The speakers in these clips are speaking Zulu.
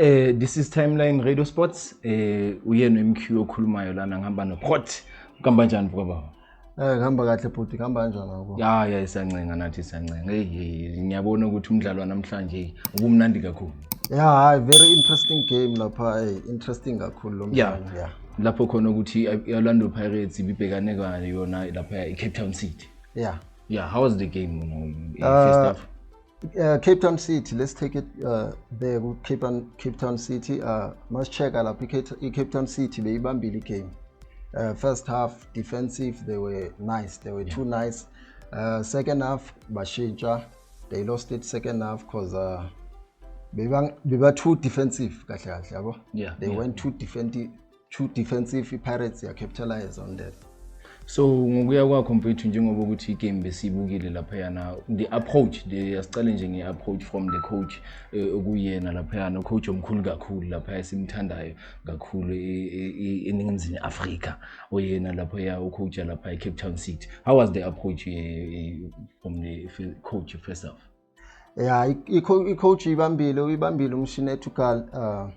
This is Timeline Radio Sports. Uyena MQ okhulumayo lana, ngihamba no Pot. Kuhamba njani, mfoka baba? Kuhamba kahle bhuti, kuhamba kanjani ngakho? Ya, siyancenga nathi, siyancenga. Hey hey, ngiyabona ukuthi umdlalo wanamhlanje ubumnandi kakhulu. Yeah, hayi, very interesting game lapha, interesting kakhulu lo mdlalo. Yeah. Lapho khona ukuthi i-Orlando Pirates ibibhekane yona lapha i-Cape Town City. Yeah, how was the game first half? Cape Town City, let's take it there ku Cape Town City. Must check lapha i-Cape Town City beyibambile igame. First half defensive, they were nice. They were too nice. Second half bashintsha. They lost it second half because beba too defensive kahle kahle, yabo. They went too defensive. I-Pirates ya capitalize on that. So ngokuya kwakho, mfethu, njengoba ukuthi igame besiyibukile laphayana, the approach, the asicale nje nge-approach from the coach, okuyena laphayana coach omkhulu kakhulu laphaya esimthandayo kakhulu eNingizimu Afrika, oyena laphaya ucoach lapha e-Cape Town City. How was the approach from the coach first half? Yeah, i-coach ibambile, uyibambile umshini eTugal.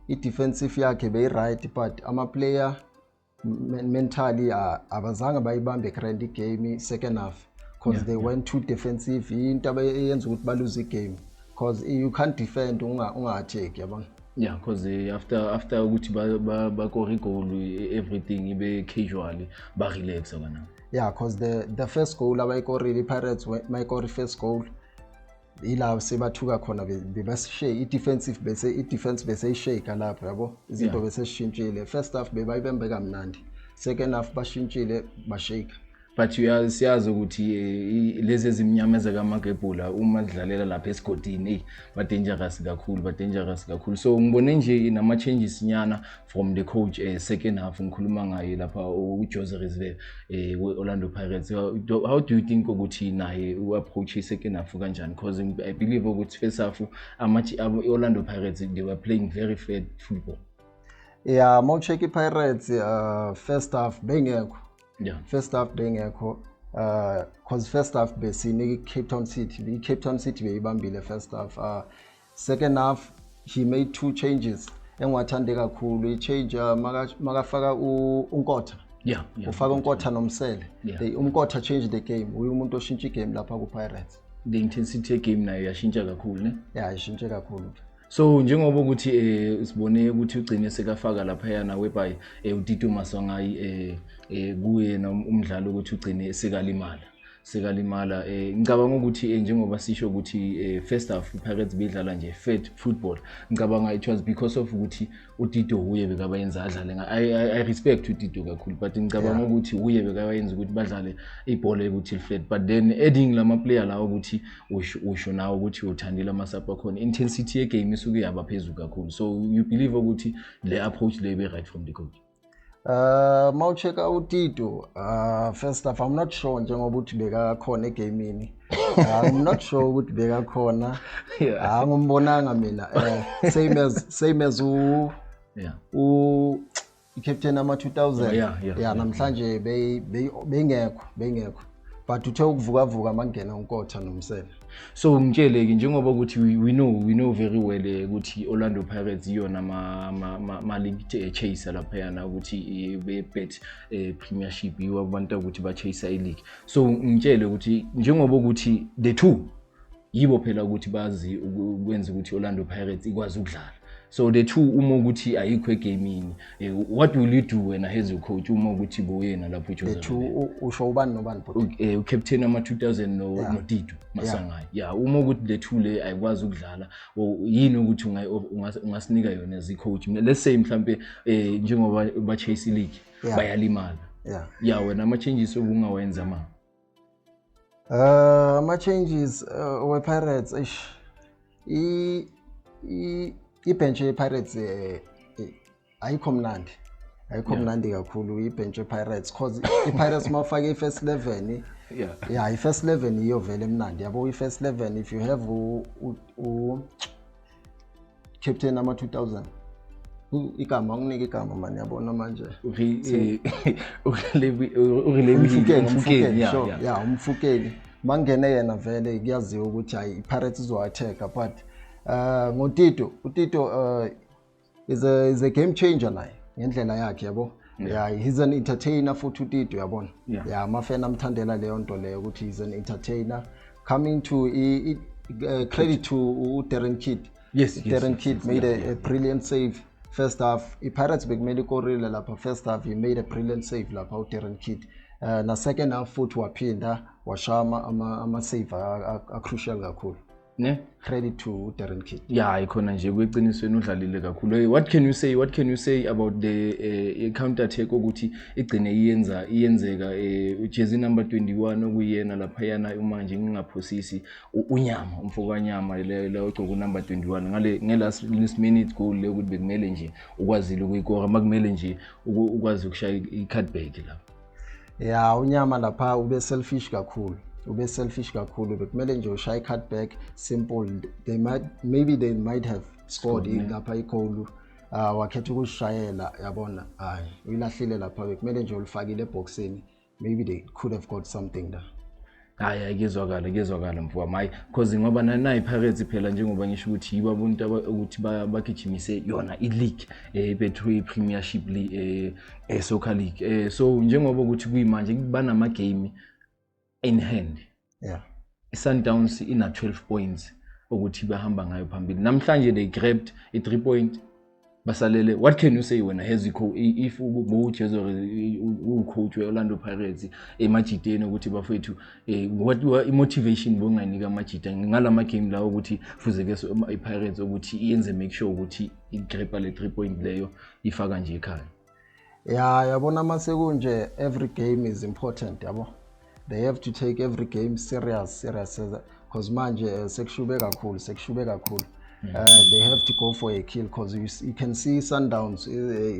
I-defensive yakhe beyi-right, but ama-player mentally abazange bayibambe grand igame second half because they went too defensive, into eyenza ukuthi balose igame, because you can't defend unga-attack, yabona. Yeah, because after ukuthi bakore goal, everything ibe casual, ba relax kana. Yeah, because the first goal abayikorile i-Pirates, mayikore i-first goal, ila sebathuka khona, bebasishaye i-defensive, bese i-defense bese ishake lapho, yabo, izinto bese sishintshile. First half bebayibembe kamnandi, second half bashintshile, bashake. But siyazi ukuthi lezi ezimnyama ezakamagebhula uma zidlalela lapha esigodini, eyi, ba-dangerous kakhulu, ba-dangerous kakhulu. So ngibone nje nama-changes nyana from the coach second half, ngikhuluma ngaye lapha uJose Riveiro we-Orlando Pirates. How do you think ukuthi naye u-approach i-second half kanjani? Because I believe ukuthi first half i-Orlando Pirates, they were playing very fair football. Yeah, mawucheck i-Pirates, first half bengekho. First half bengekho, cause first half besinika i-Cape Town City, i-Cape Town City beyibambile first half. Second half he made two changes engiwathande kakhulu, i-change makafaka uNkotha. Ufaka uNkotha noMsele. UMkotha changed the game, uye umuntu oshintsha igame lapha ku-Pirates. The intensity yegame nayo yashintsha kakhulu, ne? Yeah, ishintshe kakhulu. So njengoba ukuthi sibone ukuthi ugcine sekafaka laphayana whereby uTito Maswanganyi, kuyena umdlalo ukuthi ugcine sekalimala. Ngicabanga ukuthi njengoba sisho ukuthi first half iPirates bidlala nje fair football, ngicabanga it was because of ukuthi uTito uye bekabayenza adlale. I respect uTito kakhulu, but ngicabanga ukuthi uye bekabayenza ukuthi badlale ibhola ukuthi flat, but then adding lama player lawo ukuthi usho nawe ukuthi uthandile amasapho akhona, intensity yegame isuke yaba phezulu kakhulu. So you believe ukuthi le approach le be right from the coach? Mawuchecka uTito, first half, I'm not sure njengoba uthi bekakhona egamini. I'm not sure ukuthi bekakhona. Angimbonanga mina. Same as u u i-captain ama 2000. Yeah, namhlanje bengekho. But uthe ukuvuka vuka mangena uNkotha noMsele. So ngitshele ke, njengoba ukuthi we know very well ukuthi Orlando Pirates iyona ma league chaser laphayana, ukuthi be bet Premiership, yiwo abantu ukuthi ba chase i league. So ngitshele ukuthi njengoba ukuthi the two yibo phela ukuthi bazi ukwenza ukuthi Orlando Pirates ikwazi ukudlala, so the two uma ukuthi ayikho egamini, what will you do wena as a coach uma ukuthi buyena lapho The uJose two Riveiro? Usho ubani nobani, bhuti? Ucaptain ama 2000 no noTito Maswanganyi. Yeah, uma ukuthi le two le ayikwazi ukudlala, yini ukuthi ungasinika yona as i-coach? Let's say mhlambe njengoba ba chase league, bayalimala. Yeah, wena ama changes obungawenza ma? Ama changes we Pirates, eish. I i ibench ye Pirates ayikho mnandi. Ayikho mnandi kakhulu ibench ye Pirates, cause i Pirates mawufake i first 11, yeah, i first 11 iyo vele emnandi, yabo, i first 11, if you have u captain ama 2000, igama, unginike igama man, yabona manje. Urelebile. Umfukeni. Umfukeni. Umfukeni, sure. Yeah, uMofokeng mangene yena vele kuyaziwa ukuthi hayi, i-Pirates izo-attack, but Ngotito, uTito is a game changer naye ngendlela yakhe, yabo. Yeah, he's an entertainer futhi uTito, yabona. Yeah, amafena amthandela leyo nto leyo ukuthi he's an entertainer. Coming to credit to uDarren Kidd. Darren Kidd made a brilliant save first half. I-Pirates bekumele ikorile lapha first half. He made a brilliant save lapha uDarren Kidd. Na second half futhi waphinda washaya ama save a-crucial kakhulu. Ne. Credit to Darren Kidd. Yeah, ikhona nje kweqinisweni udlalile kakhulu. Hey, what can you say about the counter attack ukuthi igcine iyenza iyenzeka, jersey number 21 okuyena laphayana, uma nje ngingaphosisi, uNyama, umfokanyama le ogcoka number 21, ngale nge last minute goal le ukuthi bekumele nje ukwazile ukuyikora, makumele nje ukwazi ukushaya i-cutback lapha? Ya, uNyama lapha ube selfish kakhulu, ube selfish kakhulu. Bekumele nje ushaye i-cutback, simple. They might maybe they might have scored lapha igoal. Wakhetha ukushayela, yabona, hayi, uyilahlile lapha. Bekumele nje ulifakile eboxini, maybe they could have got something there. Hayi, hayi, kuyezwakala, kuyezwakala mfowami. Hayi, cause ngoba nayi Pirates phela, njengoba ngisho ukuthi yibo abantu ukuthi bagijimise yona i-league, Betway Premiership League, Soccer League. So njengoba ukuthi kuyimanje banama game in hand. I-Sundowns ina 12 points ukuthi bahamba ngayo phambili. Namhlanje they grabbed i-3 point, basalele. What can you say wena as if bowujezi or ucoach we-Orlando Pirates emajiteni ukuthi bafethu, what i-motivation bongayinika amajita ngalama game lawo ukuthi fuze-ke i-Pirates ukuthi iyenze make sure ukuthi igrabha le 3 point leyo, ifaka nje ekhaya? Ya, yabona, mase kunje every game is important, yabo. They have to take every game serious, serious, because manje sekushube kakhulu, sekushube kakhulu. They have to go for a kill because you can see Sundowns,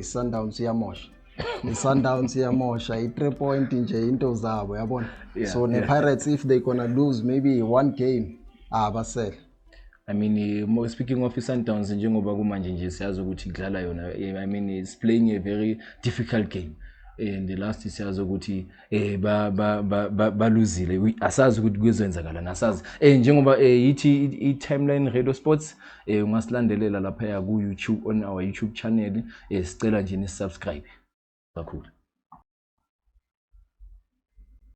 Sundowns iyamosha, i-Sundowns iyamosha, i-3 point nje into zabo, yabona. So ne-Pirates, if they gonna lose maybe one game, ah, basele. I mean, speaking of i-Sundowns, njengoba kumanje nje siyazi ukuthi kudlala yona, I mean, it's playing a very difficult game and the last siyazi ukuthi ba ba ba baluzile. Asazi ukuthi kuzoyenzakalani, asazi. Njengoba yithi i-Timeline Radio Sports, ungasilandelela lapha ku YouTube, on our YouTube channel. Sicela nje ni subscribe kakhulu.